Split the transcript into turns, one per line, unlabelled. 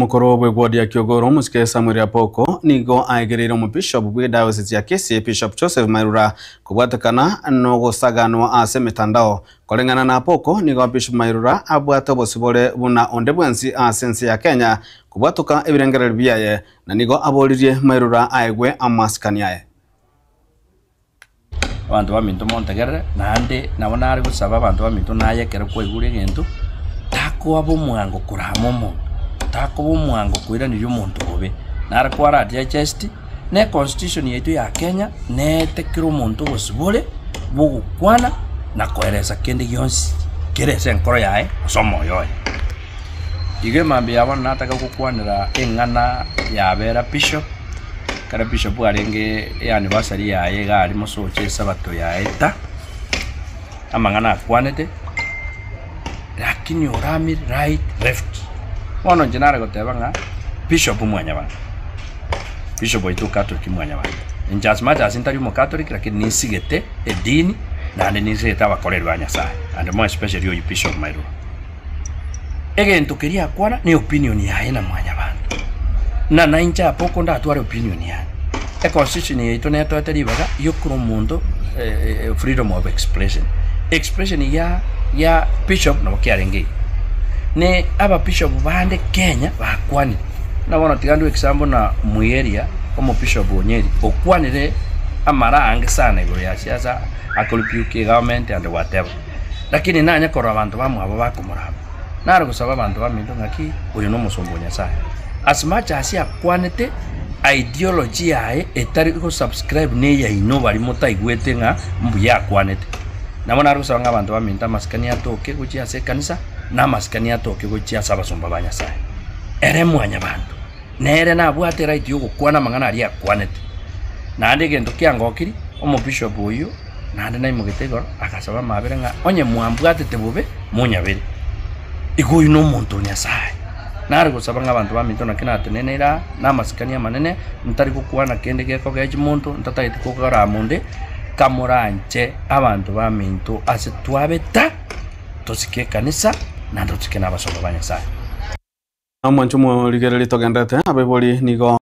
Omokoro bw'egwodi ya Kiogoro, omosike Samuel Apoko, nigo aegereire omobishop bw'ediocese ya Kisii, Bishop Joseph Mairura, kobwatekana nogosaganwa ase emetandao. Koreng'ana na Apoko, nigo Bishop Mairura abwate obosibore buna onde bwensi ase ense ya Kenya kobwatoka ebirengererio biaye, na nigo aboririe Mairura aegwe amasikani aye.
Abanto baminto montegerere, naende nabo nare gosaba abanto baminto naye ekero kwaigure egento, takoaba omwango korama omonto, takoba omwango koiraneria omonto bobe. Nare kwara digest, na econstitution yaito ya Kenya, neete kera omonto obosibore bwa ogokwana na koeresa kende gionsi kere ase enkoro yaye gose omoyo oye. Igo emambia ya bono nataka gokwanera eng'ana yabera bishop. Ekero bishop arenge eanniversary yaye iga aria mosocho esabato yaeta, amang'ana akwanete, lakini oramire right left. Bono inche nare goteba ng'a bishop mwanyabanto, bishop oito o catholic mwanyabanto, inche as much as ntari omocatholic lakini ninsigete edini naende ninsigete abakoreri ba Nyasaye, and more especially oyio bishop Mairura. Egento keria akwana ne opinion yaye na mwanyabanto. Na nainche apa oko ndatware opinion yane. Econstitution yaito netoete ribaga riokora omonto freedom of expression. Expression ya ya bishop nabo kiarenge igo. Ne ababishop bande Kenya bakwanire. Buna bono tiga ndue example na Muiria omobishop o Nyeri okwanire amara aange sana igoro ya siasa akorebuke egovernment and whatever. Lakini nanye korora abanto bamwabo bakomorama, nare gosaba abanto baminto ng'aki oyo nomosomba o Nyasae. As much as akwanete ideology yaye etari go subscribe ne eyaino baria motaigwete ng'a mbuya akwanete. Nabo nare gosaba ng'a abanto baminto amasikani atoke gochia ase ekanisa, na amasikani atoke gochia ase abasomba ba Nyasae. Ere mwanyabanto, nere nabwate eright yogokwana amang'ana aria akwanete. Naende egento kiangokiri, omobishop oyio. Naende naimogete igoro, agasaba amaabera ng'a onye mwambwatete bobe, monyabere. Igo oyio nomonto o Nyasae. Nare gosaba ng'a abanto baminto naki nateneneire aa, namasikani amanene, ntari gokwana kende gekogechia monto, ntatageti kogaraa onde, kamoranche abanto baminto ase twabeta, tosike ekanisa, naende tosike nabasomba ba Nyasae.
Omwancho omorigereria togenderete, abaibori nigo.